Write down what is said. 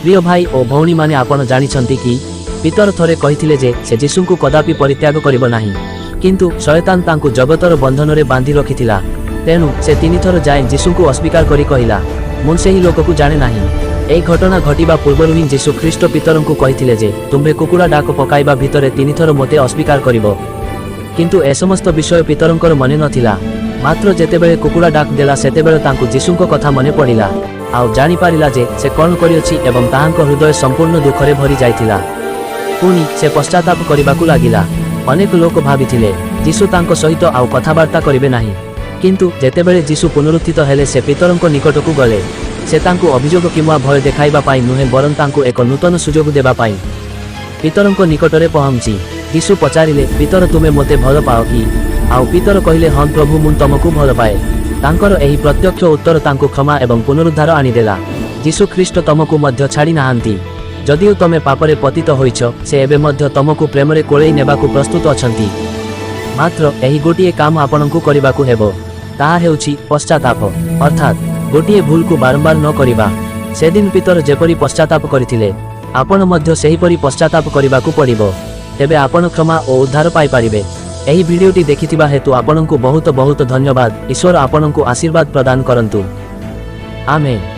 ପ୍ରିୟ ଭାଇ ଓ ଭଉଣୀମାନେ, ଆପଣ ଜାଣିଛନ୍ତି କି ପିତର ଥରେ କହିଥିଲେ ଯେ ସେ ଯୀଶୁଙ୍କୁ କଦାପି ପରିତ୍ୟାଗ କରିବ ନାହିଁ। କିନ୍ତୁ ଶୟତାନ ତାଙ୍କୁ ଜଗତର ବନ୍ଧନରେ ବାନ୍ଧି ରଖିଥିଲା। ତେଣୁ ସେ ତିନିଥର ଯାଏଁ ଯୀଶୁଙ୍କୁ ଅସ୍ୱୀକାର କରି କହିଲା, "ମୁଁ ସେହି ଲୋକକୁ ଜାଣେ ନାହିଁ।" ଏହି ଘଟଣା ଘଟିବା ପୂର୍ବରୁ ହିଁ ଯୀଶୁ ଖ୍ରୀଷ୍ଟ ପିତରଙ୍କୁ କହିଥିଲେ ଯେ ତୁମ୍ଭେ କୁକୁଡ଼ା ଡାକ ପକାଇବା ଭିତରେ ତିନିଥର ମୋତେ ଅସ୍ୱୀକାର କରିବ। କିନ୍ତୁ ଏସମସ୍ତ ବିଷୟ ପିତରଙ୍କର ମନେ ନଥିଲା। ମାତ୍ର ଯେତେବେଳେ କୁକୁଡ଼ା ଡାକ ଦେଲା, ସେତେବେଳେ ତାଙ୍କୁ ଯୀଶୁଙ୍କ କଥା ମନେ ପଡ଼ିଲା ଆଉ ଜାଣିପାରିଲା ଯେ ସେ କ'ଣ କରିଅଛି ଏବଂ ତାହାଙ୍କ ହୃଦୟ ସମ୍ପୂର୍ଣ୍ଣ ଦୁଃଖରେ ଭରି ଯାଇଥିଲା। ପୁଣି ସେ ପଶ୍ଚାତାପ କରିବାକୁ ଲାଗିଲା। ଅନେକ ଲୋକ ଭାବିଥିଲେ ଯୀଶୁ ତାଙ୍କ ସହିତ ଆଉ କଥାବାର୍ତ୍ତା କରିବେ ନାହିଁ। କିନ୍ତୁ ଯେତେବେଳେ ଯୀଶୁ ପୁନରୁତ୍ଥିତ ହେଲେ, ସେ ପିତରଙ୍କ ନିକଟକୁ ଗଲେ। ସେ ତାଙ୍କୁ ଅଭିଯୋଗ କିମ୍ବା ଭୟ ଦେଖାଇବା ପାଇଁ ନୁହେଁ, ବରଂ ତାଙ୍କୁ ଏକ ନୂତନ ସୁଯୋଗ ଦେବା ପାଇଁ। ପିତରଙ୍କ ନିକଟରେ ପହଞ୍ଚି ଯୀଶୁ ପଚାରିଲେ, "ପିତର, ତୁମେ ମୋତେ ଭଲ ପାଅ କି?" ଆଉ ପିତର କହିଲେ, "ହଁ ପ୍ରଭୁ, ମୁଁ ତମକୁ ଭଲ ପାଏ।" ତାଙ୍କର ଏହି ପ୍ରତ୍ୟକ୍ଷ ଉତ୍ତର ତାଙ୍କୁ କ୍ଷମା ଏବଂ ପୁନରୁଦ୍ଧାର ଆଣିଦେଲା। ଯୀଶୁ ଖ୍ରୀଷ୍ଟ ତମକୁ ମଧ୍ୟ ଛାଡ଼ି ନାହାନ୍ତି। ଯଦିଓ ତମେ ପାପରେ ପତିତ ହୋଇଛ, ସେ ଏବେ ମଧ୍ୟ ତମକୁ ପ୍ରେମରେ କୋଳେଇ ନେବାକୁ ପ୍ରସ୍ତୁତ ଅଛନ୍ତି। ମାତ୍ର ଏହି ଗୋଟିଏ କାମ ଆପଣଙ୍କୁ କରିବାକୁ ହେବ। ତାହା ହେଉଛି ପଶ୍ଚାତାପ, ଅର୍ଥାତ୍ ଗୋଟିଏ ଭୁଲକୁ ବାରମ୍ବାର ନ କରିବା। ସେଦିନ ପିତର ଯେପରି ପଶ୍ଚାତାପ କରିଥିଲେ, ଆପଣ ମଧ୍ୟ ସେହିପରି ପଶ୍ଚାତାପ କରିବାକୁ ପଡ଼ିବ। ତେବେ ଆପଣ କ୍ଷମା ଓ ଉଦ୍ଧାର ପାଇପାରିବେ। ଏହି ଭିଡ଼ିଓଟି ଦେଖିଥିବା ହେତୁ ଆପଣଙ୍କୁ ବହୁତ ବହୁତ ଧନ୍ୟବାଦ। ଈଶ୍ୱର ଆପଣଙ୍କୁ ଆଶୀର୍ବାଦ ପ୍ରଦାନ କରନ୍ତୁ। ଆମେନ୍।